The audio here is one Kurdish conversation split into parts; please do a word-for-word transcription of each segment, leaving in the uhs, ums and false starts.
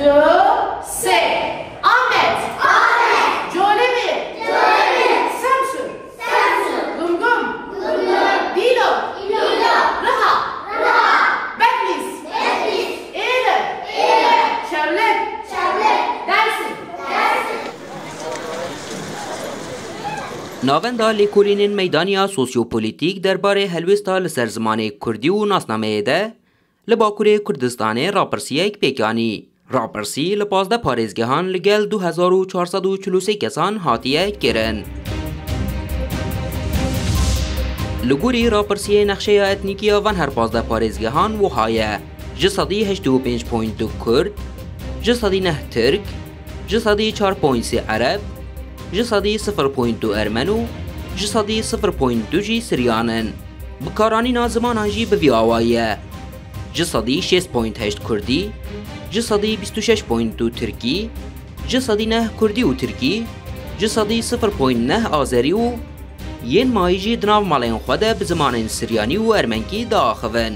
Du, sê. Amed. Amed. Colivê. Colivê. Samsun. Samsun. Gumgum. Gumgum. Dîlok. Dîlok. Riha. Riha. Bedlîs. Bedlîs. Êlir. Êlir. Çewlik. Çewlik. Dersim. Dersim. Navenda lêkolînên meydanî ya sosyopolîtîk derbarê helwêsta li ser zimanê kurdî û nasnameyê de li Bakurê Kurdistanê rapirsiyek pêk anî. Rapirsî li pazdeh parêzgehan li gel du hezar û çar sed û çil û sê kesan hatiye kirin. Li gorî rapirsiyê nexşeya etnîkî ya van her pazdeh parêzgehan wiha ye: ji sedî heştê û pênc point du Kurd, ji sedî neh Tirk, ji sedî çar point sê Ereb, ji sedî sifir point du Ermen û ji sedî sifir point du jî Siryan in. Bikaranîna zimanan jî bi vî awayî ye: ji sedî şêst point heşt Kurdî, ji sedî bîst û şeş point du Tirkî, ji sedî neh Kurdî û Tirkî, ji sedî sifir point neh Azerî û yên mayî jî di nav malên xwe de bi zimanên Siryanî û Ermenkî diaxivin.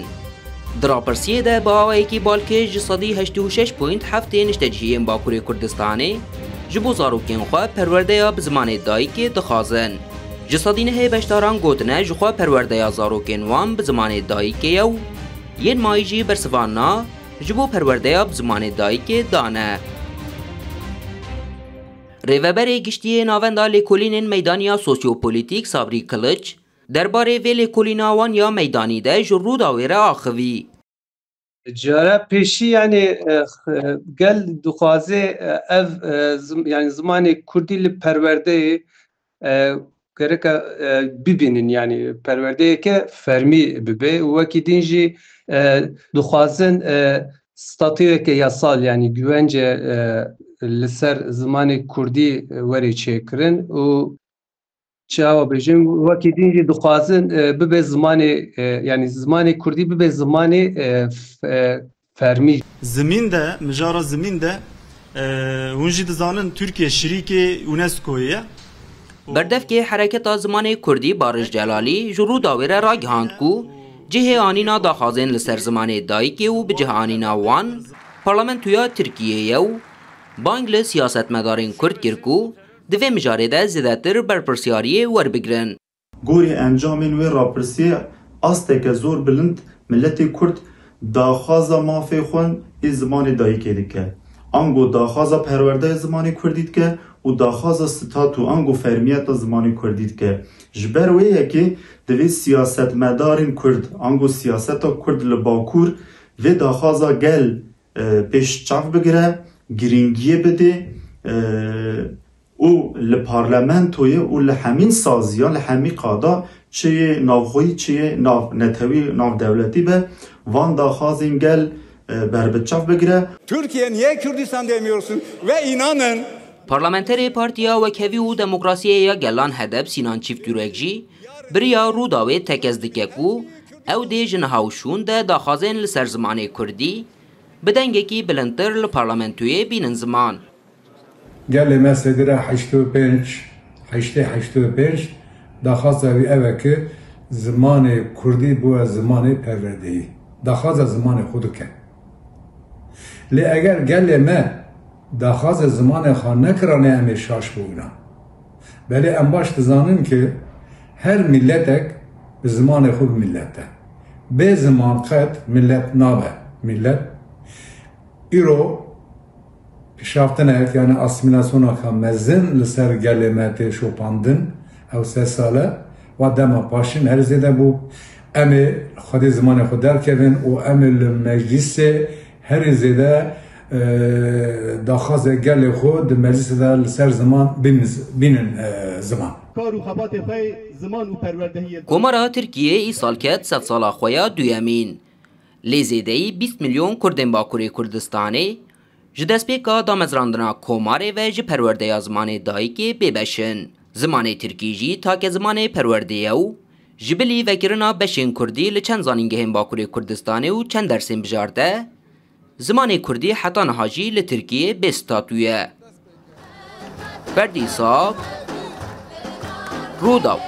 Di rapirsiyê de bi awayekî balkêş ji sedî heştê û şeş point heft ê niştecihiyên Bakurê Kurdistanê ji bo zarokên xwe perwerdeya bi zimanê dayikê dixwazin. Ji sedî nehê beşdaran gotine ji xwe perwerdeya zarokên wan bi zimanê dayikê ye û yên mayî jî bersiva na ji bo perwerdeya bi zimanê dayikê dane. Rêveberê Giştî yê Navenda Lêkolînên Meydanî ya Sosyopolîtîk Sabrî Kiliç derbarê vê lêkolîna wan ya meydanî de ji Rûdawê re axivî. Cara pêşî, yanî, e, gel dixwaze, e, ev, e, zim-, yanî zimanê kurdî li perwerdeyê, e, gereke, e, bibînin, yanî perwerdeyeke fermî bibe. Wekî din jî, e, dixwazin, e, statuyeke yasal, yanî güvence, e, li ser zimanê kurdî, e, were çêkirin û çawa bêjim, wekî din jî dixwazin, e, bibe zimanê, e, yanî zimanê kurdî bibe zimanê, e, f-, e, fermî. Zimîn de, mijara zimîn de, e, hûn jî dizanin Tirkiye şirîkê UNESCO'yê ye. Berdevkê Hereketa Zimanê Kurdî Bariş Celalî ji Rûdawê re ragihand ku cihê anîna daxwazên li ser zimanê dayikê û bi cih anîna wan parlamentoya Tirkiyê ye û bang li siyasetmedarên Kurd kir ku di vê mijarê de zêdetir berpirsiyariyê werbigrin. Gorî encamên wê rapirsiyê asteke zor bilind miletê Kurd daxwaza mafê xwe ê zimanê dayikê dike. Ango daxwaza perwerdeya zimanê Kurdî dike û daxwaza statû ango fermiyeta zimanê Kurdî dike. Ji ber wê yekê divê siyasetmedarên Kurd, ango siyaseta Kurd li Bakur vê daxwaza gel, e, pêş çav bigire, girîngiyê bidê, e, û li parlamentoyê û li hemîn saziya, li hemî qada, çi yê navxweyî, çi yê nav netewî, nav dewletî be, van daxwazên gel, e, berbiçav bigire. Türkiye niye Kürdistan demiyorsun? Ve inanın. Parlamenterê Partiya Wekhevî û Demokrasiyê ya Gelan HEDEP Sînan Çîftyurek jî bi riya Rûdawê tekez dike ku ew dê ji niha û şûn de daxwazên li ser zimanê kurdî bi dengekî bilindtir li parlamentoyê bînin ziman. Gelê me sedî re heştê û pênc, heştê heştê û pênc daxwaza wî ev e ki zimanê kurdî bûye zimanê perwerdeyî. Daxwaza zimanê xwe dike. Lê eger gelê me daxwaza zimanê xwe nekirane, em ê şaş bûna. Belê em baş dizanin ki her miletek bi zimanê xwe bi milet e. Bê ziman qet milet nabe milet. Îro pişaftinek, yani asîmîlasyoneka mezin li ser gelê me tê şopandin, ew sê sal e, wa dema paşîn herî zêde bû. Em ê xwedî zimanê xwe derkevin û em ê li meclîsê herî zêde, e, daxwazê gelê xwe di meclîsê de li ser ziman bînin, bînin, e, ziman. Kar û xebatê xwe yê ziman û perwerdehiyê. Komara Tirkiyê îsal ket sedsala xwe ya duyemîn. Lê zêdeyî bîst milyon Kurdên Bakurê Kurdistanê ji destpêka damezrandina komarê ve ji perwerdeya zimanê dayikê bêbeş in. Zimanê tirkî jî take zimanê perwerdê ye û ji bilî vekirina beşên kurdî li çend zanîngehên Bakurê Kurdistanê û çend dersên bijarte, zimanê kurdî heta niha jî li Tirkiyê bê statû ye. Berdîsa Rûdaw.